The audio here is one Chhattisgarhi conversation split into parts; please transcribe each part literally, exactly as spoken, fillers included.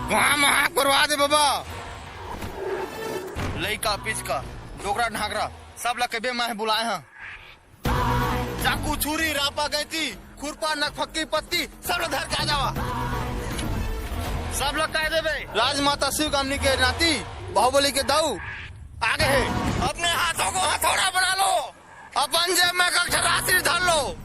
कहाँ महाक करवा दे बाबा। लइका पिचका, डोकरा ढाकरा, सब ला कबे मैं बुलाए हाँ। चाकू छुरी रापा गैती, खुरपा नकफक्की पत्ती, सब ला धर के आ जावा। सब ला कह देबे, राजमाता शिव गामनी के नाती, बाहुबली के दाऊ आगे है। अपने हाथों को हथौड़ा बना लो, अपन जेब में कक्षा राशि धर लो।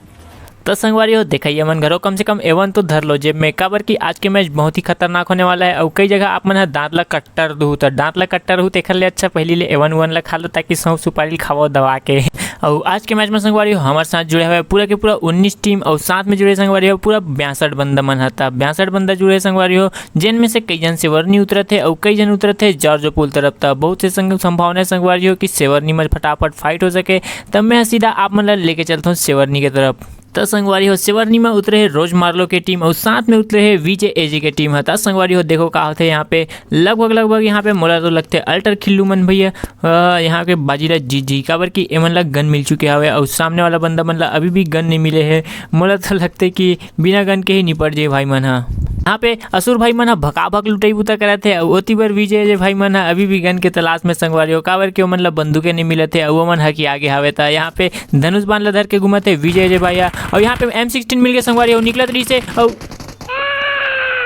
त संगवारी हो, देखइया मन घरो कम से कम एवन तो धर लो जेब में, काबर कि आज के मैच बहुत ही खतरनाक होने वाला है। अउ कई जगह आप मन ह दांत ला कट्टर दुहू, त दांत ला कट्टर दुहू, तेखर ले अच्छा पहली ले एवन उवन ला खा लो, ताकि सौंफ सुपारी ल खावो दबा के। अउ आज के मैच में संगवारी हो, हमर साथ जुड़े हुए पूरा के पूरा उन्नीस टीम, अउ साथ में जुड़े संगवारी हो पूरा बासठ बंदा मन ह। त बासठ बंदा जुड़े संगवारी हो, जेन में से कई जन सेवरनी उतरत हे अउ कई जन उतरत हे जॉर्जो पुल तरफ। त बहुत से संग-, संभावना हे संगवारी हो कि सेवरनी में फटाफट फाइट हो सके। त मैं सीधा आप मन ला लेके चलत हूँ सेवरनी के तरफ। त संगवारी हो, सेवरनी में उतरे हे रोज मार्लो के टीम अउ साथ में उतरे हे वीजे एजे के टीम ह। त संगवारी हो, देखो का होथे यहाँ पे, लगभग लगभग यहाँ पे मोला तो लगथे अल्टर खिल्लू मन भैया, अ, यहाँ के बाजी ला जीत जी, काबर कि एमन ला गन मिल चुके हवे अउ सामने वाला बंदा मन ला अभी भी गन नहीं मिले हे। मोला तो लगथे कि बिना गन के ही निपट जे भाई मन ह। यहाँ पे असुर भाई मन ह भकाभक लुटई बुता करत हे अउ ओती बर वीजे एजे भाई मन ह अभी भी गन के तलाश में संगवारी हो, काबर कि ओमन ला बंदूके नहीं मिलत हे अउ ओमन हकिया गे हवे। त यहाँ पे धनुष बाण ला धर के घूमत हे वीजे एजे भाई ह। अउ यहाँ पे एम सिक्सटीन मिल के संगवारी हो निकलत रहिस हे अउ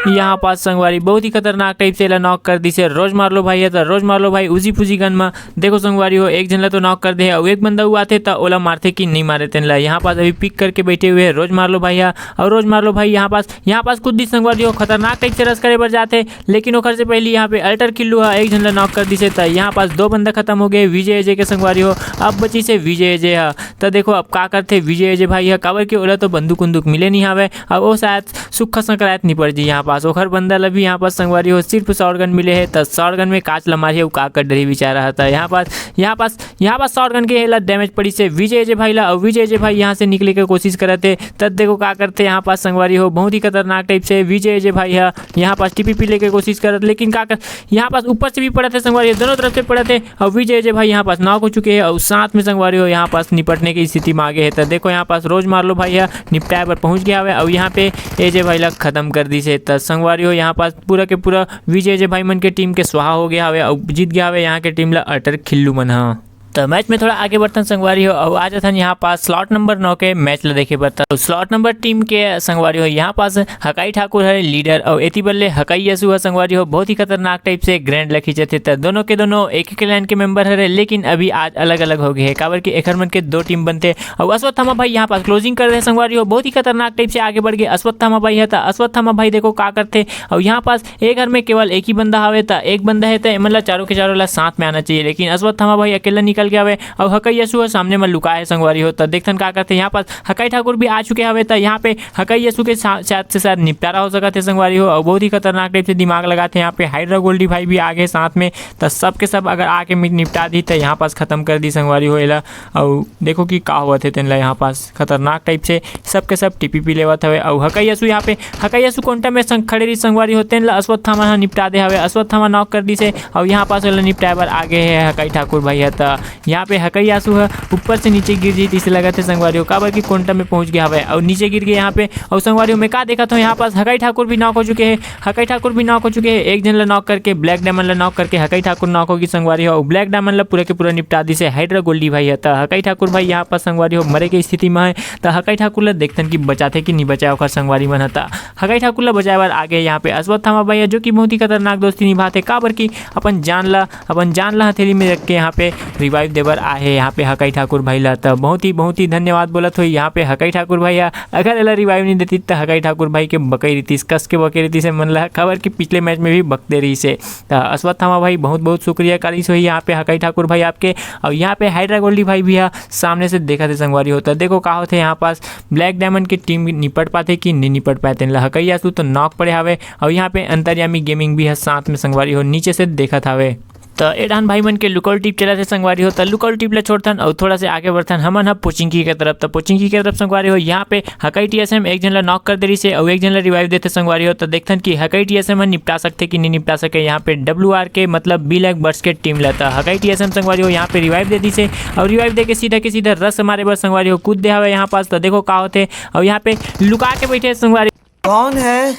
यहाँ पास संगवारी बहुत ही खतरनाक टाइप से एला नॉक कर दिस हे रोज मार्लो भाई ह। त रोज मार्लो भाई उसी फुजी गन म देखो संगवारी हो, एक झन ला तो नॉक कर दे हे अउ एक बंदा अउ आथे त ओला मारथे कि नहीं मारे तेन ला। यहाँ पास अभी पिक करके बैठे हुए हे रोज मार्लो भाई ह। अउ रोज मार्लो भाई यहाँ पास, यहाँ पास कूद दिस संगवारी हो, खतरनाक टाइप से रश करे बर जाथे, लेकिन ओखर से पहली यहाँ पे अल्टर खिल्लू ह एक झन ला नॉक कर दिस हे। त यहाँ पास दो बंदा खत्म हो गए वीजे एजे के संगवारी हो, अब बचिस हे वीजे एजे ह। त देखो अब का करथे वीजे एजे भाई ह, काबर कि ओला तो बंदूक उंदूक मिले नहीं हावय, अब वो शायद सुक्खा संक्रांत निपट जी यहाँ पास। ओखर बंदा ला भी यहाँ पास संगवारी हो सिर्फ शॉटगन मिले हे, त शॉटगन में काच ला मारही अउ का कर डरही बेचारा ह। त यहाँ पास, यहाँ पास, यहाँ पास शॉटगन के एला डैमेज पड़िस हे वीजे एजे भाई ला, अउ वीजे एजे भाई यहाँ से निकले के कोशिश करत हे। त देखो का करथे यहाँ पास संगवारी हो, बहुत ही खतरनाक टाइप से वीजे एजे भाई ह यहाँ पास टीपीपी लेके कोशिश करत, लेकिन का कर, यहाँ पास ऊपर से भी पड़त हे संगवारी हो, दोनों तरफ से पड़त हे। अउ वीजे एजे भाई यहाँ पास नॉक हो चुके हे अउ साथ में संगवारी हो यहाँ पास निपटने की स्थिति में आ गे हे। त देखो यहाँ पास रोज मार्लो भाई ह निपटाए बर पहुँच गया हवे अउ यहाँ पे एजे भाई ला खत्म कर दिस हे। त संगवारी हो यहाँ पास पूरा के पूरा वीजे एजे भाई मन के टीम के स्वाहा हो गया हवे अउ जीत गया हवे यहाँ के टीम ला अल्टर खिल्लू मन ह। त मैच में थोड़ा आगे बढ़थन संगवारी हो अउ आ जाथन यहाँ पास स्लॉट नंबर नौ के मैच ला देखे बर। त स्लॉट नंबर टीम के संगवारी हो यहाँ पास हकाई ठाकुर हरे लीडर अउ एती बर ले हकाई यसु ह संगवारी हो बहुत ही खतरनाक टाइप से ग्रैंड ला खींचत हे। त दोनों के दोनों एक एक लाइन के मेंबर हरे, लेकिन अभी आज अलग अलग हो गए हे, काबर कि एखर मन के दो टीम बनथे। अउ अश्वत्थामा भाई यहाँ पास क्लोजिंग कर दे संगवारी हो, बहुत ही खतरनाक टाइप से आगे बढ़ गए अश्वत्थामा भाई ह। त अश्वत्थामा भाई देखो का करथे, अउ यहाँ पास ए घर में केवल एक ही बंदा हवे, त एक बंदा हे त एमन ला चारों के चारों ला साथ में आना चाहिए, लेकिन अश्वत्थामा भाई अकेला निकल गया हवे। अउ हकई यसु ह सामने में लुका हे संगवारी हो, त देखथन का करथे। यहाँ पास हकई ठाकुर भी आ चुके हवे, त यहाँ पे हकई यसु के सा-, शायद से शायद निपटारा हो सकत हे संगवारी हो। अउ बहुत ही खतरनाक टाइप से दिमाग लगाथे यहाँ पे हाइड्रा गोल्डी भाई भी आ गए साथ में, त सबके सब अगर आके मि-, निपटा दी त यहाँ पास खत्म कर दी संगवारी हो एला। अउ देखो कि का होवत हे तेन ला यहाँ पास खतरनाक टाइप से सबके सब टीपीपी लेवत हवे। अउ हकई यसु यहाँ पे, हकई यसु कोंटा में संग खड़े रही संगवारी हो, तेन ला अश्वत्थामा ह निपटा दे हवे। अश्वत्थामा नॉक कर दिस हे अउ यहाँ पास ओला निपटाए बर आगे हे हकई ठाकुर भाई ह। त यहाँ पे हकई यसु ह ऊपर से नीचे गिर जी तइसे लगत हे संगवारी हो, काबर कि कोंटा में पहुँच गया हवे अउ नीचे गिर गए यहाँ पे। अउ संगवारी हो मैं का देखत हूँ, यहाँ पास हकई ठाकुर भी नॉक हो चुके हे, हकई ठाकुर भी नॉक हो चुके हे। एक झन ला नॉक करके ब्लैक डायमंड ला नॉक करके हकई ठाकुर नॉक होगी संगवारी हो। अउ ब्लैक डायमंड ला पूरा के पूरा निपटा दिस हे हाइड्रा गोल्डी भाई ह। त हकई ठाकुर भाई यहाँ पास संगवारी हो मरे के स्थिति में हे, त हकई ठाकुर ला देखथन कि बचाथे कि नहीं बचाए ओखर संगवारी मन ह। त हकई ठाकुर ला बचाए बर आगे यहाँ पे अश्वत्थामा भाई ह, जो कि बहुत ही खतरनाक दोस्ती निभाथे, काबर कि अपन जान ला, अपन जान ला हथेली में रख के यहाँ पे रिवाइव देबर आहे यहाँ पे हकई ठाकुर भाई ला। त बहुत ही, बहुत ही धन्यवाद बोलत होई यहाँ पे हकई ठाकुर भाई ह। अगर एला रिवाइव नहीं देती त हकई ठाकुर भाई के बकई रहितिस, कस के बकई रहितिस हे मन ला, काबर कि पिछले मैच में भी बकते रहिस हे। त अश्वत्थामा भाई बहुत बहुत शुक्रिया कालिस होई यहाँ पे हकई ठाकुर भाई आपके। अउ यहाँ पे हाइड्रा गोल्डी भाई भी ह सामने से देखत हे संगवारी हो। त देखो का होथे यहाँ पास ब्लैक डायमंड की टीम निपट पाथे कि नहीं निपट पाए, तेन ला हकई यसु तो नॉक पड़े हवे। अउ यहाँ पे अंतर्यामी गेमिंग भी ह साथ में संगवारी हो नीचे से देखत हवे। त ए डाहन भाई मन के लुकआउट टीम चलत हे संगवारी हो, त लुकआउट टीम ला छोड़थन अउ थोड़ा से आगे बढ़थन हमन ह पोचिंकी के तरफ। त पोचिंकी के तरफ संगवारी हो यहाँ पे हकई टीएसएम एक झन ला नॉक कर दे रहिस हे अउ एक झन ला रिवाइव देथे संगवारी हो। त देखथन कि हकई टीएसएम ह निपटा सकथे कि नहीं निपटा सके यहाँ पे डब्ल्यूआर के मतलब बी लैक बर्ड्स के टीम ला। त हकई टीएसएम संगवारी हो यहाँ पे रिवाइव दे दिस हे अउ रिवाइव दे के सीधा के सीधा रश मारे बर संगवारी हो कूद दे हवे यहाँ पास। त देखो का होथे अउ यहाँ पे लुका के बैठे हे संगवारी। कौन है?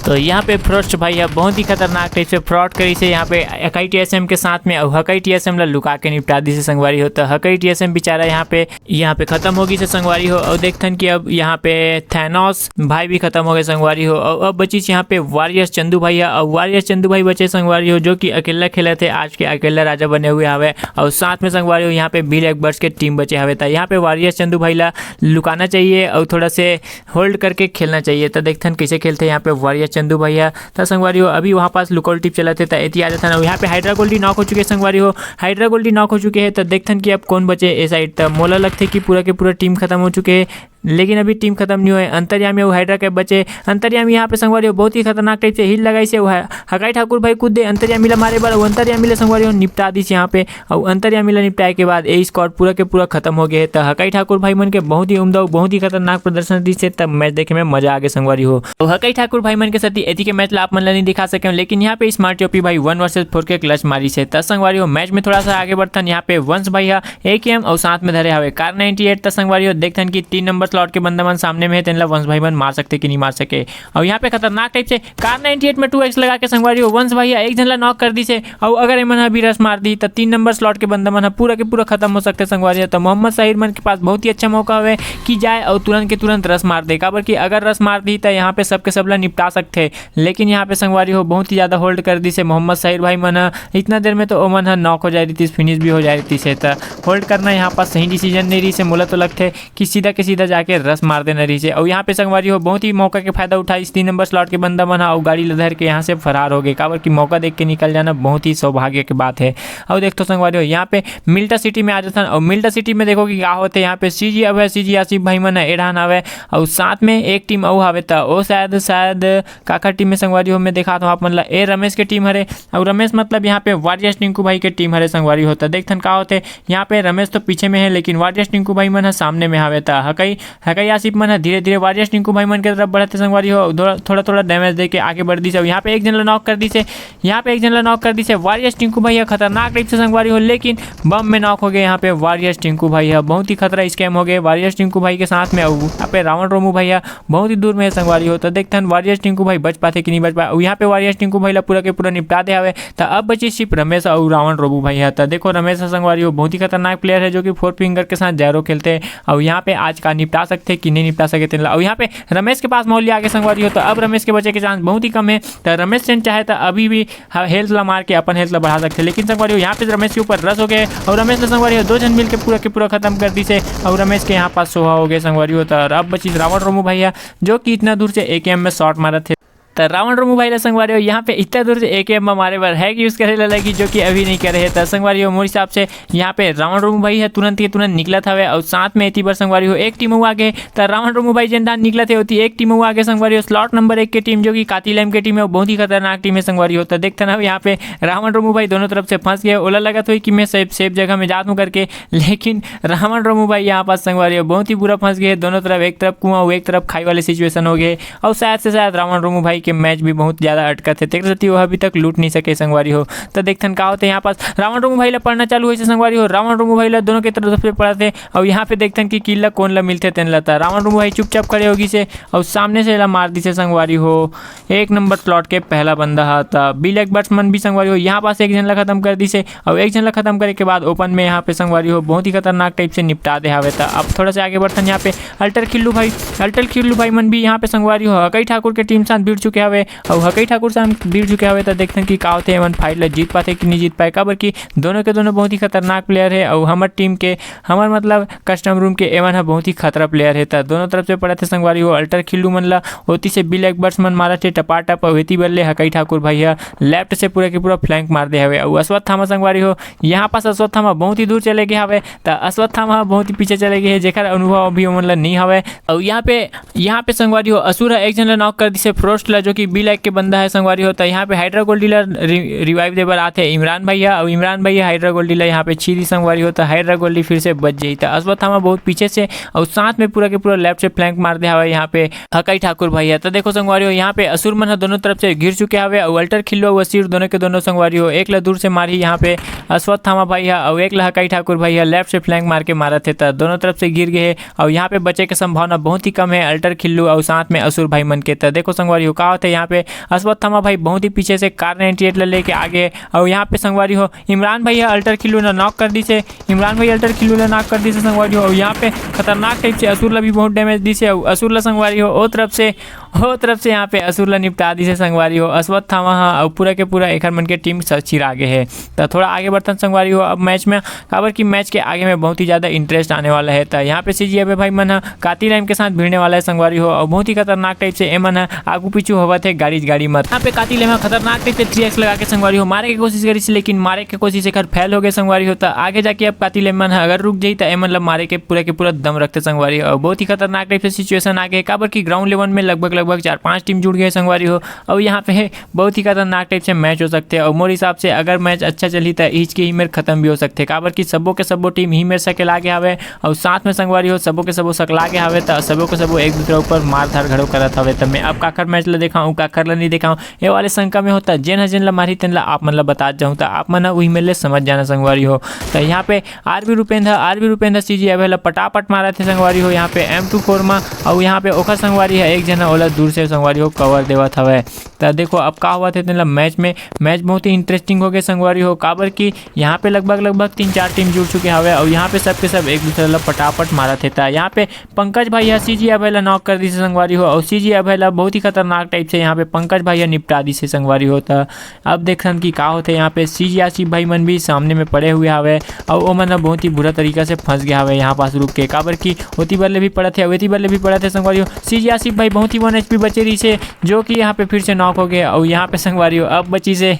तो यहाँ पे फ्रोस्ट भाई ह बहुत ही खतरनाक टाइप से फ्रॉड करिस हे यहाँ पे हकई टीएसएम के साथ में, अउ हकई टीएसएम ला लुका के निपटा दिस हे संगवारी हो। तो हकई टीएसएम बेचारा यहाँ पे, यहाँ पे खत्म हो गिस हे संगवारी हो। अउ देखथन कि अब यहाँ पे थैनोस भाई भी खत्म हो गे संगवारी हो। अउ अब बचिस यहाँ पे वॉरियर्स चंदू भाई ह, अउ वॉरियर्स चंदू भाई बचे संगवारी हो, जो कि अकेला खेलत हे, आज के अकेला राजा बने हुए हवे। अउ साथ में संगवारी हो यहाँ पे बिल एगबर्ट्स के टीम बचे हवे, त यहाँ पे वॉरियर्स चंदू भाई ला लुकाना चाहिए अउ थोड़ा से होल्ड करके खेलना चाहिए। त देखथन कइसे खेलथे यहाँ पे वॉरियर्स चंदू भाई ह। त संगवारी हो, अभी वहाँ पास लुकआउट टीम चलत हे, त एती आ जाथन। अउ यहाँ पे हाइड्रा गोल्डी नॉक हो चुके हे संगवारी हो, हाइड्रा गोल्डी नॉक हो चुके हे। त देखथन कि अब कौन बचे ए साइड। त मोला लगथे कि पूरा के पूरा टीम खत्म हो चुके हे, लेकिन अभी टीम खत्म नहीं होए। अंतर्यामी अउ हाइड्रा के बचे। अंतर्यामी यहाँ पे संगवारी हो बहुत ही खतरनाक टाइप से हील लगाइस हे, वो ह-, हकाई ठाकुर भाई कूद दे अंतर्यामी ला मारे बर, अउ अंतर्यामी ला संगवारी हो निपटा दिस यहाँ पे। अउ अंतर्यामी ला निपटाए के बाद ए स्क्वाड पूरा के पूरा खत्म हो गए हे। त हकाई ठाकुर भाई मन के बहुत ही उम्दा अउ बहुत ही खतरनाक प्रदर्शन दिस हे, तब मैच देखे में मजा आ गए संगवारी हो। अउ हकाई ठाकुर भाई मन के साथ एती के मैच ला आप मन ला नहीं दिखा सके, लेकिन यहाँ पे स्मार्ट यूपी भाई वन वर्सेस फोर के क्लच मारिस हे। त संगवारी हो, मैच में थोड़ा सा आगे बढ़थन। यहाँ पे वंश भाई ह एकेएम अउ साथ में धरे हवे कार नाइंटी एट। त संगवारी हो, देखथन कि तीन नंबर स्लॉट के बंदा मन सामने में हे, तेन ला वंश भाई मन मार सकथे कि नहीं मार सके। अउ यहाँ पे खतरनाक टाइप से कार नाइंटी एट में टू एक्स लगा के संगवारी हो, वंश भाई ह एक झन ला नॉक कर दिस हे। अउ अगर एमन ह अभी रश मार दी, त तीन नंबर स्लॉट के बंदा मन ह पूरा के पूरा खत्म हो सकथे संगवारी हो। त मोहम्मद साहिर मन के पास बहुत ही अच्छा मौका हवे कि जाए अउ तुरंत के तुरंत रश मार दे, काबर कि अगर रश मार दी, त यहाँ पे सबके सब ला निपटा सकथे। लेकिन यहाँ पे संगवारी हो, बहुत ही ज्यादा होल्ड कर दिस हे मोहम्मद साहिर भाई मन ह। इतना देर में तो ओमन ह नॉक हो जाए रहितिस, फिनिश भी हो जाए रहितिस हे। त होल्ड करना यहाँ पास सही डिसीजन नहीं रहिस हे। मोला तो लगथे कि सीधा के सीधा जाके रश मार देना रहिस हे। अउ यहाँ पे संगवारी हो, बहुत ही मौका के फायदा उठाइस तीन नंबर स्लॉट के बंदा मन ह, अउ गाड़ी ल धर के यहाँ से फरार हो गए, काबर कि मौका देख के निकल जाना बहुत ही सौभाग्य के बात हे। अउ देख तो संगवारी हो, यहाँ पे मिल्टा सिटी में आ जाथन, अउ मिल्टा सिटी में देखो कि का होथे। यहाँ पे सीजी अभय, सीजी आसिफ भाई मन ह एढ़ान हवे, अउ साथ में एक टीम अउ हवे, त ओ शायद, शायद काखर टीम में संगवारी हो, मैं दिखात हूँ आप मन ला, ए रमेश के टीम हरे, अउ रमेश मतलब यहाँ पे वॉरियर्स टिंकू भाई के टीम हरे संगवारी हो। त देखथन का होथे। यहाँ पे रमेश तो पीछे में हे, लेकिन वॉरियर्स टिंकू भाई मन ह सामने में हवे। त हकई, हकई आसिफ मन ह धीरे धीरे वॉरियर्स टिंकू भाई मन के तरफ बढ़त हे संगवारी हो, थोड़ा, थोड़ा, थोड़ा डैमेज देके आगे बढ़ दिस हे। अउ यहाँ पे एक झन ला नॉक कर दिस हे, यहाँ पे एक झन ला नॉक कर दिस हे वॉरियर्स टिंकू भाई ह। खतरनाक टाइप से संगवारी हो, लेकिन बम में नॉक हो गए यहाँ पे वॉरियर्स टिंकू भाई ह। बहुत ही खतरा स्कैम हो गए वॉरियर्स टिंकू भाई के साथ में। अउ यहाँ पे रावण रोमू भाई ह बहुत ही दूर में हे संगवारी हो। त देखथन वॉरियर्स टिंकू भाई बच पाथे कि नहीं बच पाए। अउ यहाँ पे वॉरियर्स टिंकू भाई ला पूरा के पूरा निपटा दे हवे। त अब बची सिर्फ रमेश अउ रावण रोमू भाई ह। त देखो रमेश ह संगवारी हो, बहुत ही खतरनाक प्लेयर हे, जो कि फोर फिंगर के साथ जैरो खेलथे। अउ यहाँ पे आज का निपटा सकथे कि नहीं निपटा सके तेन ला। अउ यहाँ पे रमेश के पास मौली आगे संगवारी हो, त अब रमेश के बचे के चांस बहुत ही कम हे। त रमेश सेन चाहे त अभी भी ह-, हेल्थ ला मार के अपन हेल्थ ला बढ़ा सकथे, लेकिन संगवारी हो, यहाँ पे रमेश के ऊपर रश हो गए, अउ रमेश ला संगवारी हो, दो झन मिलके पूरा के पूरा खत्म कर दिस हे, अउ रमेश के यहाँ पास सोहा हो गए संगवारी हो। त अब बचिस रावण रोमू भाई ह, जो कि इतना दूर से एकेएम में शॉट मारत हे। त रावण रोमू भाई ला संगवारी हो, यहाँ पे इतना दूर से एकेएम में मारे बर हैक यूज करे ला लगी, जो कि अभी नहीं करे हे। त संगवारी हो, मोर हिसाब से यहाँ पे रावण रोमू भाई ह तुरंत के तुरंत निकलत हवे, अउ साथ में एती बर संगवारी हो, एक टीम अउ आगे। त रावण रोमू भाई जेन डाहन निकलत हे, ओती एक टीम अउ आगे संगवारी हो, स्लॉट नंबर एक के टीम, जो कि कातिल एम के टीम हे, बहुत ही खतरनाक टीम हे संगवारी हो। त देखथन अब यहाँ पे रावण रोमू भाई दोनों तरफ से फंस गए, ओला लगत होई कि मैं सेफ, सेफ जगह में जात हूँ करके, लेकिन रावण रोमू भाई यहाँ पास संगवारी हो, बहुत ही बुरा फंस गए दोनों तरफ, एक तरफ कुआं अउ एक तरफ खाई वाले सिचुएशन हो गए, अउ शायद से शायद रावण रोमू भाई के मैच भी बहुत ज्यादा अटकत हे, तेकर सेती वो अभी तक लूट नहीं सके संगवारी हो। त देखथन का होथे यहाँ पास, रावण रोमू भाई ला पड़ना चालू होइस हे संगवारी हो, रावण रोमू भाई ला दोनों के तरफ से पड़त हे, अउ यहाँ पे देखथन कि किल ला कौन ला मिलथे तेन ला। त रावण रोमू भाई चुपचाप खड़े हो गिस हे, अउ सामने से एला मार दिस हे संगवारी हो, एक नंबर स्लॉट के पहला बंदा ह। त बिल एगबर्ट्स मन भी संगवारी हो, यहाँ पास एक झन ला खत्म कर दिस हे, अउ एक झन ला खत्म करे के बाद ओपन में यहाँ पे संगवारी हो, बहुत ही खतरनाक टाइप से निपटा दे हवे। त अब थोड़ा से आगे बढ़थन, यहाँ पे अल्टर खिल्लू भाई, अल्टर खिल्लू भाई मन भी यहाँ पे संगवारी हो, हकई ठाकुर के टीम साथ भिड़ चुके हवे, अउ हकई ठाकुर साथ भिड़ चुके हवे। त देखथन कि का होथे, एमन फाइट ला जीत पाथे कि नहीं जीत पाए, काबर कि दोनों के दोनों बहुत ही खतरनाक प्लेयर हे, अउ हमर टीम के, हमर मतलब कस्टम रूम के एमन ह बहुत ही खतरा प्लेयर हे। त दोनों तरफ से पड़त हे संगवारी हो, अल्टर खिल्लू मन ला ओती से बिल एगबर्ट्स मन मारत हे टपाटप, अउ एती बर ले हकई ठाकुर भाई ह लेफ्ट से पूरा के पूरा फ्लैंक मार दे हवे, अउ अश्वत्थामा संगवारी हो, यहाँ पास अश्वत्थामा बहुत ही दूर चले गए हवे, त अश्वत्थामा ह बहुत ही पीछे चले गए हे, जेकर अनुभव अभी ओमन ला नहीं हवे। अउ यहाँ पे, यहाँ पे संगवारी हो, असुर ह एक झन ला नॉक कर दिस हे, फ्रोस्ट ला, जो कि बिल एक के बंदा हे संगवारी हो। त यहाँ पे हाइड्रा गोल्डी ला रि-, रिवाइव दे बर आथे इमरान भाई ह, अउ इमरान भाई ह हाइड्रा गोल्डी ला यहाँ पे छीरी संगवारी हो, त हाइड्रा गोल्डी फिर से बच जाई। त अश्वत्थामा बहुत पीछे से, अउ साथ में पूरा के पूरा लेफ्ट से फ्लैंक मार दे हवे यहाँ पे हकई ठाकुर भाई ह। त देखो संगवारी हो, यहाँ पे असुर मन ह दोनों तरफ से घिर चुके हवे, अउ अल्टर खिल्लू अउ असुर दोनों के दोनों संगवारी हो, एक ला दूर से मारही यहाँ पे अश्वत्थामा भाई ह, अउ एक ला हकई ठाकुर भाई ह लेफ्ट से फ्लैंक मार के मारत हे, त दोनों तरफ से गिर गए हे, अउ यहाँ पे बचे के संभावना बहुत ही कम हे अल्टर खिल्लू अउ साथ में असुर भाई मन के। त देखो संगवारी हो, का होते, यहाँ पे अश्वत्थामा भाई बहुत ही पीछे से कार नाइंटी एट ला लेके आगे। और यहाँ पे संगवारी हो, इमरान भाई ह अल्टर खिल्लू ला नॉक कर दिसे। इमरान भाई अल्टर खिल्लू ला नॉक कर दिसे संगवारी हो। और यहाँ पे खतरनाक टाइप से असुर ला भी बहुत डैमेज दिसे। और असुर ला संगवारी हो, ओ तरफ से, ओ तरफ से यहाँ पे असुर ला निपटा दिसे संगवारी हो अश्वत्थामा ह। और पूरा के पूरा एखर मन के टीम स-, चिरा गे हे। त थोड़ा आगे बढ़थन संगवारी हो अब मैच में, काबर कि मैच के आगे में बहुत ही ज्यादा इंटरेस्ट आने वाला है। त यहाँ पे सीजी अभय भाई मन ह कातिल एम के साथ भिड़ने वाला है संगवारी हो। और बहुत ही खतरनाक टाइप से एमन ह आगू पीछू होवत हे, गाड़ी गाड़ी मत। यहाँ पे कातिल एम ह खतरनाक टाइप से थ्री एक्स लगा के संगवारी हो मारे के कोशिश करिस, लेकिन मारे के कोशिश एकर फेल हो गए संगवारी हो। त आगे जाके अब कातिल एमन ह अगर रुक जाई त एमन ला मारे के पूरा के पूरा दम रखते संगवारी हो। और बहुत ही खतरनाक टाइप से सिचुएशन आ गए, काबर कि ग्राउंड लेवल में लगभग लगभग चार पांच टीम जुड़ गए संगवारी हो। और यहाँ पे बहुत ही खतरनाक टाइप से मैच हो सकते हैं। और मोर हिसाब से अगर मैच अच्छा चलही त इच के ही मेर खत्म भी हो सकते, काबर कि सबो के सबो टीम ही मेर सकेला गे हवे। और साथ में संगवारी हो, सबो के सबो सकला गे हवे, त सबो के सबो एक दूसरा ऊपर मारधार घड़ो करत हवे। त मैं अब काखर मैच ला देखाऊं, काखर ला नहीं देखाऊं, ये वाले शंका में होता। जेन ह जेन ला मारही तेन ला आप मन ला बतात जाऊं, त आप मन ह उही मेर ले समझ जाना संगवारी हो। त यहाँ पे RB Rupendra, RB Rupendra CG Abhay ला पटापट मारत हे संगवारी हो यहाँ पे एम टू फोर मा। और यहाँ पे ओखर संगवारी है एक जना ओला दूर से संगवारी हो कवर देवत हवे। त देखो अब का होवत हे तेन ला मैच में। मैच बहुत ही इंटरेस्टिंग हो गए संगवारी हो, काबर कि यहाँ पे लगभग लगभग तीन चार टीम जुड़ चुके हवे। और यहाँ पे सबके सब एक दूसरे ला पटापट मारत हे। त यहाँ पे पंकज भाई ह सीजी अभय ला नॉक कर दिसे संगवारी हो। और सीजी अभय ला बहुत ही खतरनाक टाइप से यहाँ पे पंकज भाई ह निपटा दिसे संगवारी हो। त अब देखथन कि का होथे। यहाँ पे सीजी आसिफ भाई मन भी सामने में पड़े हुए हवे। और ओमन ह बहुत ही बुरा तरीका से फंस गया हवे यहाँ पास रुक के, काबर कि ओती बर ले भी पड़त हे, ओती बर ले भी पड़त हे संगवारी हो। सीजी आसिफ भाई बहुत ही वन एचपी बचे रहिसे, जो कि यहाँ पे फिर से नॉक हो गए। और यहाँ पे संगवारी हो अब बचिसे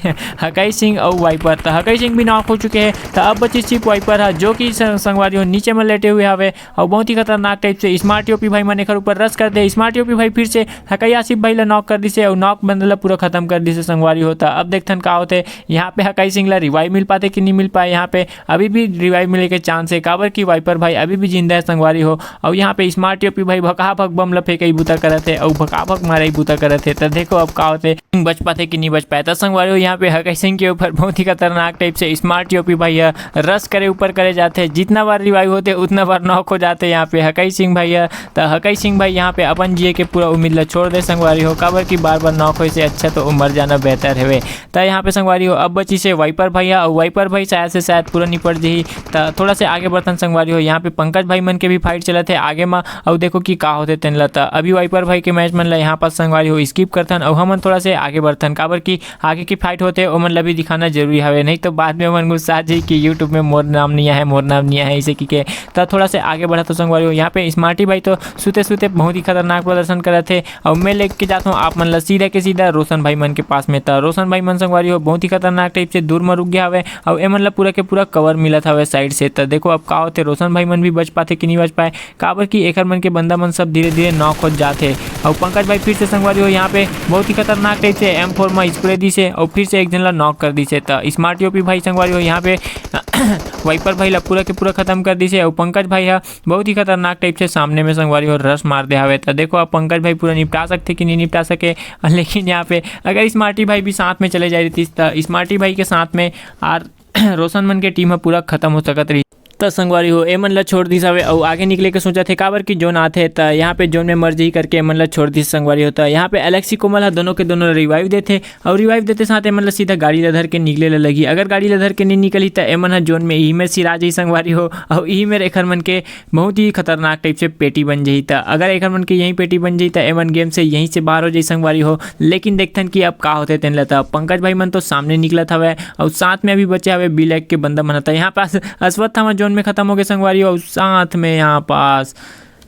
हकई सिंह और वाइपर। त हकई सिंह भी नॉक हो चुके हैं। त अब बचिस सिर्फ वाइपर ह, जो कि स-, संगवारी हो नीचे में लेटे हुए हवे। और बहुत ही खतरनाक टाइप से स्मार्ट यूपी भाई मन एकर ऊपर रश कर दे। स्मार्ट यूपी भाई फिर से हकई आसिफ भाई ला नॉक कर दिसे और नॉक बंदा ला पूरा खत्म कर दिसे संगवारी हो। त अब देखथन का होथे। यहाँ पे हकई सिंह ला रिवाइव मिल पाथे कि नहीं मिल पाए। यहाँ पे अभी भी रिवाइव मिले के चांस है, काबर कि वाइपर भाई अभी भी जिंदा है संगवारी हो। और यहाँ पे स्मार्ट यूपी भाई भका भक बम ला फेंकई बूता करत है और भका भक मारई बूता करत है। त देखो अब का होथे, बच पाथे कि नहीं बच पाए। त संगवारी हो, यहाँ पे हकई सिंह के ऊपर बहुत ही खतरनाक टाइप से स्मार्ट यूपी भाई ह रश करे ऊपर करे जाथे। जितना बार रिवाइव होथे उतना बार नॉक हो जाथे यहाँ पे हकई सिंह भाई ह। त हकई सिंह भाई यहाँ पे अपन जिए के पूरा उम्मीद ला छोड़ दे संगवारी हो, काबर कि बार बार नॉक होए से अच्छा तो वो मर जाना बेहतर हवे। त यहाँ पे संगवारी हो अब बचिसे वाइपर भाई ह, और वाइपर भाई शायद से शायद पूरा निपट जही। त थोड़ा से आगे बढ़थन संगवारी हो, यहाँ पे पंकज भाई मन के भी फाइट चलत हे आगे मा। और देखो कि का होथे तेन ला। त अभी वाइपर भाई के मैच मन ला यहाँ पास संगवारी हो स्किप करथन और हमन थोड़ा से आगे बढ़थन, काबर कि आगे की फाइट होथे ओमन ला भी दिखाना जरूरी हवे, नहीं तो बाद में ओमन गुस्सा जाही कि YouTube में मोर नाम नहीं आए, मोर नाम नहीं आए, ऐसे कि के। त थोड़ा से आगे बढ़त हो संगवारी हो, यहाँ पे स्मार्टी भाई तो सुते सुते बहुत ही खतरनाक प्रदर्शन करत हे। और मैं लेके जाता हूँ आप मन ला सीधा के सीधा रोशन भाई मन के पास में। त रोशन भाई मन संगवारी हो बहुत ही खतरनाक टाइप से दूर में रुक गया हवे और एमन ला पूरा के पूरा कवर मिलत हवे साइड से। त देखो अब का होथे, रोशन भाई मन भी बच पाथे कि नहीं बच पाए, काबर कि एकर मन के बंदा मन सब धीरे धीरे नॉक हो जाथे। और पंकज भाई फिर से संगवारी हो यहाँ पे बहुत ही खतरनाक टाइप से एम फोर में स्प्रे दिसे और फिर से एक जन ला नॉक कर दिसे। त स्मार्ट यूपी भाई संगवारी हो यहाँ पे वाइपर भाई ला पूरा के पूरा खत्म कर दिसे और पंकज भाई हा बहुत ही खतरनाक टाइप से सामने में संगवारी हो रश मार दे हवे। त देखो अब पंकज भाई पूरा निपटा सकथे कि नहीं निपटा सके, लेकिन यहाँ पे अगर स्मार्टी भाई भी साथ में चले जाए रहितिस त स्मार्टी भाई के साथ में आर रोशन मन के टीम ह पूरा खत्म हो सकत रही। त संगवारी हो एमन ला छोड़ दिस हवे अउ आगे निकले के सोचत हे, काबर कि जोन आथे त यहाँ पे जोन में मर जही करके एमन ला छोड़ दिस संगवारी हो। त यहाँ पे एलेक्सी कोमल ह दोनों के दोनों रिवाइव देथे अउ रिवाइव देते साथ एमन ला सीधा गाड़ी ला धर के निकले ला लगही। अगर गाड़ी ला धर के नहीं निकलही त एमन ह जोन में इही में सिरा जही संगवारी हो, अउ इही में एखर मन के बहुत ही खतरनाक टाइप से पेटी बन जही। त अगर एखर मन के यही पेटी बन जही त एमन गेम से यहीं से बाहर हो जही संगवारी हो। लेकिन देखथन कि अब का होथे तेन ला। त पंकज भाई मन तो सामने निकलत हवय अउ साथ में अभी बचे हवे ब्लैक के बंदा मन ह। त यहाँ पास अश्वत्थामा जोन में खत्म हो गए संगवारी हो, अउ साथ में यहाँ पास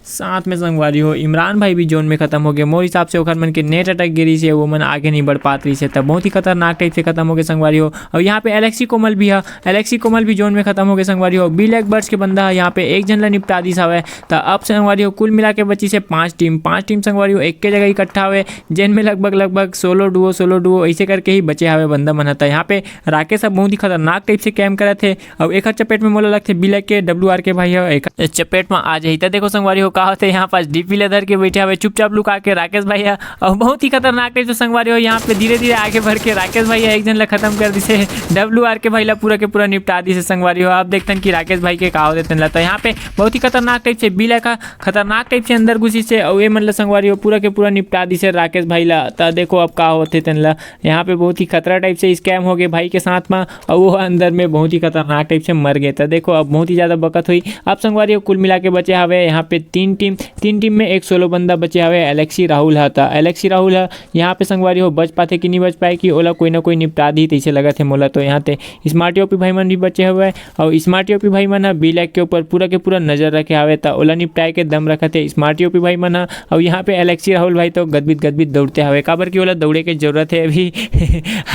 साथ में संगवारी हो इमरान भाई भी जोन में खत्म हो गए। मोर हिसाब से ओखर मन के नेट अटक गे रहिस हे, वो मन आगे नहीं बढ़ पात रहिस हे, त बहुत ही खतरनाक टाइप से खत्म हो गए संगवारी हो। और यहाँ पे एलेक्सी कोमल भी है, एलेक्सी कोमल भी जोन में खत्म हो गए संगवारी हो। ब्लैक बर्ड्स के बंदा ह यहाँ पे एक जन ला निपटा दिस हवय। त अब संगवारी हो कुल मिला के बचिस हे पांच टीम, पांच टीम संगवारी हो एक के जगह इकट्ठा हवे, जेन में लगभग लगभग सोलो डुओ सोलो डुओ ऐसे करके ही बचे हवे बंदा मन ह। त यहाँ पे राकेश अब बहुत ही खतरनाक टाइप से कैम करत हे, अउ एकर चपेट में मोला लगथे ब्लैक के डब्ल्यू आर के भाई ह एकर चपेट में आ जाही। त देखो संगवारी हो का होथे, यहाँ पास डीपी ला धर के बैठे हवे चुपचाप लुका के राकेश भैया। और बहुत ही खतरनाक टाइप से संगवारी हो, यहाँ पे धीरे धीरे आगे बढ़ के राकेश भैया एक झन ला खत्म कर दिसे। डब्ल्यू आर के भाई ला पूरा के पूरा निपटा दिसे संगवारी हो। अब देखथन कि राकेश भाई के का होथे तेन ला। तो यहाँ पे बहुत ही खतरनाक टाइप से बी लैक ह खतरनाक टाइप से अंदर घुसिसे, और ये मन ला संगवारी हो पूरा के पूरा निपटा दिसे राकेश भाई ला। त देखो अब का होथे तेन ला। यहाँ पे बहुत ही खतरा टाइप से स्कैम हो गए भाई के साथ में, और वो अंदर में बहुत ही खतरनाक टाइप से मर गए। त देखो अब बहुत ही ज्यादा बकत हुई। अब संगवारी हो कुल मिला के बचे हवे यहाँ पे तीन टीम। तीन टीम में एक सोलो बंदा बचे हवे, एलेक्सी राहुल ह। त एलेक्सी राहुल ह यहाँ पे संगवारी हो बच पाथे कि नहीं बच पाए, कि ओला कोई ना कोई निपटा दी तैसे लगत हे मोला। तो यहाँ ते स्मार्ट ओपी भाई मन भी बचे हवे, और स्मार्ट ओपी भाई मन ह बी लैक के ऊपर पूरा के पूरा नजर रखे हवे, त ओला निपटाए के दम रखत हे स्मार्ट ओपी भाई मन ह। और यहाँ पे एलेक्सी राहुल भाई तो गदबिद गदबिद दौड़ते हवे, काबर कि ओला दौड़े के जरूरत है अभी।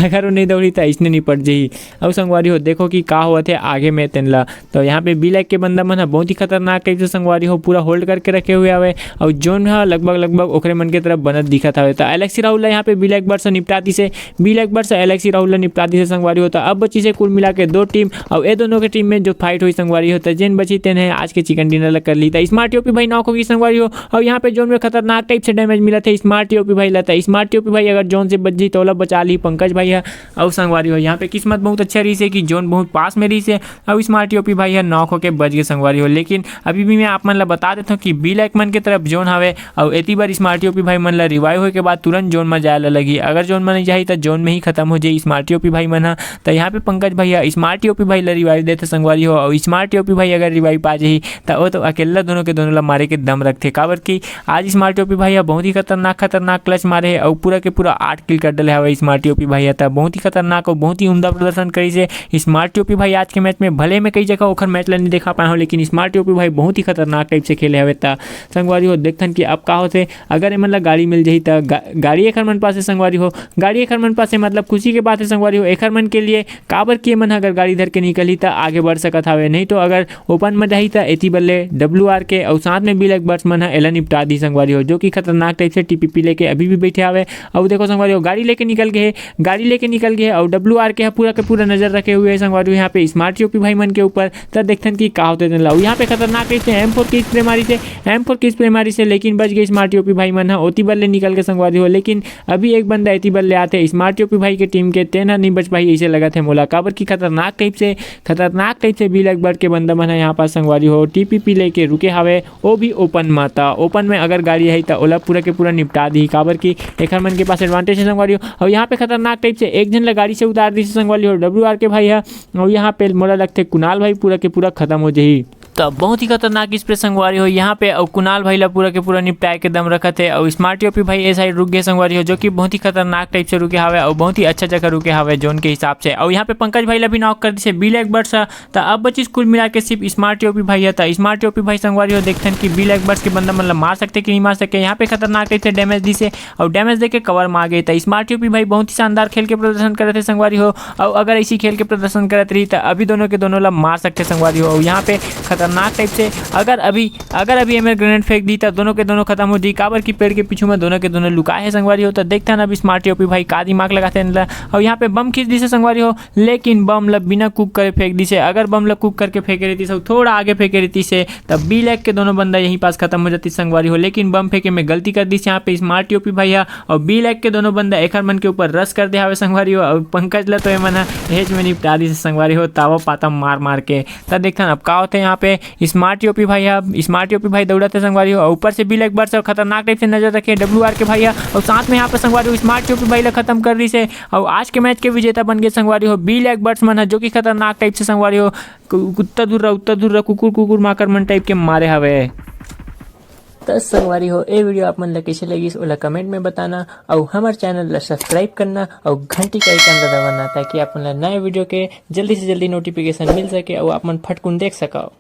अगर वो नहीं दौड़ी त इसने निपट जही। और संगवारी हो देखो कि का होवत है आगे में तेन ला। तो यहाँ पे बी लैक के बंदा मन ह बहुत ही खतरनाक टाइप से संगवारी हो पूरा होल्ड करके रखे हुए हवे, और जोन ह लगभग लगभग ओकरे मन के तरफ बनत दिखत हवे। त एलेक्सी राहुल ला यहाँ पे बी लैक बर्स निपटा दिसे, बी लैक बर्स एलेक्सी राहुल ला निपटा दिसे संगवारी हो। त अब बची से कुल मिला के दो टीम, और ए दोनों के टीम में जो फाइट हुई संगवारी हो, त जेन बची तेन है आज के चिकन डिनर ला कर ली। त स्मार्ट ओपी भाई नॉक होगी संगवारी हो, और यहाँ पे जोन में खतरनाक टाइप से डैमेज मिला थे स्मार्ट ओपी भाई ला। त स्मार्ट ओपी भाई अगर जोन से बच जी तो ओला बचा ली पंकज भाई ह। और संगवारी हो यहाँ पे किस्मत बहुत अच्छा रही से कि जोन बहुत पास में रही से, और स्मार्ट ओपी भाई ह नॉक होके बच गए संगवारी हो। लेकिन अभी भी मैं आप मन ला बता देता हूँ कि बी लैक मन के तरफ जोन हवे, और एती बार स्मार्ट ओपी भाई मन ला रिवाइव होए के बाद तुरंत जोन में जाए ला लगी। अगर जोन में नहीं जाही त जोन में ही खत्म हो जाई स्मार्ट ओपी भाई मन ह। त यहाँ पे पंकज भाई ह स्मार्ट ओपी भाई ला रिवाइव देथे संगवारी हो, और स्मार्ट ओपी भाई अगर रिवाइव पा जाही त वो तो अकेला दोनों के दोनों ला मारे के दम रखथे, काबर कि आज स्मार्ट ओपी भाई ह बहुत ही खतरनाक खतरनाक क्लच मारे हे, और पूरा के पूरा आठ किल कर डले हवे स्मार्ट ओपी भाई ह। त बहुत ही खतरनाक और बहुत ही उम्दा प्रदर्शन करिस हे स्मार्ट ओपी भाई आज के मैच में। भले मैं कई जगह ओखर मैच ला नहीं देखा पाए हूँ, लेकिन स्मार्ट ओपी भाई बहुत ही खतरनाक टाइप से खेले हवे। त संगवारी हो देखथन कि अब का होथे, अगर एमन ला गाड़ी मिल जाही त गा-, गाड़ी एखर मन पास है संगवारी हो, गाड़ी एखर मन पास है, मतलब खुशी के बात है संगवारी हो एखर मन के लिए, काबर कि एमन ह अगर गाड़ी धर के निकलही त आगे बढ़ सकत हवे, नहीं तो अगर ओपन में जाही त एती बल्ले डब्ल्यू आर के और साथ में बी लैक बर्स मन ह एला निपटा दी संगवारी हो, जो कि खतरनाक टाइप से टीपीपी लेके अभी भी बैठे हवे। और देखो संगवारी हो गाड़ी लेके निकल गए, गाड़ी लेके निकल गए और डब्ल्यू आर के ह पूरा के पूरा नजर रखे हुए है संगवारी हो यहाँ पे स्मार्ट ओपी भाई मन के ऊपर। त देखथन कि का होथे तेन ला। और यहाँ पे खतरनाक टाइप से एम फोर की स्प्रे मारी से, एम फोर की स्प्रे मारी से, लेकिन बच गए स्मार्ट ओपी भाई मन ह ओती बल्ले निकल के संगवारी हो। लेकिन अभी एक बंदा एती बल्ले आथे स्मार्ट ओपी भाई के टीम के, तेन ह नहीं बच पाही ऐसे लगत है मोला, काबर कि खतरनाक टाइप से, खतरनाक टाइप से बी लैक बर्स के बंदा मन ह यहाँ पास संगवारी हो टीपीपी लेके रुके हवे, वो भी ओपन में। त ओपन में अगर गाड़ी आई त ओला पूरा के पूरा निपटा दी, काबर कि एखर मन के पास एडवांटेज है संगवारी हो। और यहाँ पे खतरनाक टाइप से एक झन ला गाड़ी से उतार दी संगवारी हो डब्ल्यू आर के भाई ह। और यहाँ पे मोला लगथे कुणाल भाई पूरा के पूरा खत्म हो जाही। त बहुत ही खतरनाक स्प्रे संगवारी हो यहाँ पे, और कुणाल भाई ला पूरा के पूरा निपटाए के दम रखत है। और स्मार्ट ओपी भाई ए साइड रुक गए संगवारी हो, जो कि बहुत ही खतरनाक टाइप से रुके हवे और बहुत ही अच्छा जगह रुके हवे जोन के हिसाब से। और यहाँ पे पंकज भाई ला भी नॉक कर दिसे बी लैक बर्स ह। त अब बचिस कुल मिला के सिर्फ स्मार्ट ओपी भाई ह। त स्मार्ट ओपी भाई संगवारी हो देखथन कि बी लैक बर्स के बंदा मन ला मार सकथे कि नहीं मार सकथे। यहाँ पे खतरनाक टाइप से डैमेज दिसे और डैमेज देके कवर में आ गए। त स्मार्ट ओपी भाई बहुत ही शानदार खेल के प्रदर्शन करत हे संगवारी हो, और अगर ऐसी खेल के प्रदर्शन करत रही त अभी दोनों के दोनों ला मार सकथे संगवारी हो। और यहाँ पे खतरनाक टाइप से अगर अभी, अगर अभी एमे ग्रेनेड फेंक दी त दोनों के दोनों खत्म हो जाई, काबर कि पेड़ के पीछू में दोनों के दोनों लुकाए हे संगवारी हो। त देखथन अब स्मार्ट ओपी भाई का दिमाग लगाथे एन ला। और यहाँ पे बम खींच दिसे संगवारी हो, लेकिन बम ला बिना कुक करे फेंक दिसे। अगर बम ला कुक करके फेंके रहती से, थोड़ा आगे फेंके रहती से, तब बी लैक के दोनों बंदा यहीं पास खत्म हो जाती संगवारी हो। लेकिन बम फेंके में गलती कर दिस यहाँ पे स्मार्ट ओपी भाई ह, और बी लैक के दोनों बंदा एखर मन के ऊपर रश कर दे हवे संगवारी हो। और पंकज ला तो एमन ह हेच में निपटा दिस संगवारी हो, तावा पाता मार मार के। त देखथन अब का होथे यहाँ पे। स्मार्ट ओपी भाई ह, स्मार्ट ओपी भाई दौड़त हे संगवारी हो, और ऊपर से बी लैक बर्स ह खतरनाक टाइप से नजर रखे डब्ल्यू आर के भाई ह, और साथ में यहाँ पे संगवारी हो स्मार्ट ओपी भाई ला खत्म कर दिस हे। और आज के मैच के विजेता बन गए संगवारी हो बी लैक बर्स मन ह, जो कि खतरनाक टाइप से संगवारी हो कु-, कुत्ता धुर्रा, उत्ता धुर्रा, कुकुर कुकुर माकर मन टाइप के मारे हवे। त संगवारी हो, ए वीडियो आप मन ला कैसे लगिस ओला कमेंट में बताना, और हमर चैनल ला सब्सक्राइब करना और घंटी का आइकन ला दबाना, ताकि आप मन ला नए वीडियो के जल्दी से जल्दी नोटिफिकेशन मिल सके और आप मन फटकुन देख सको।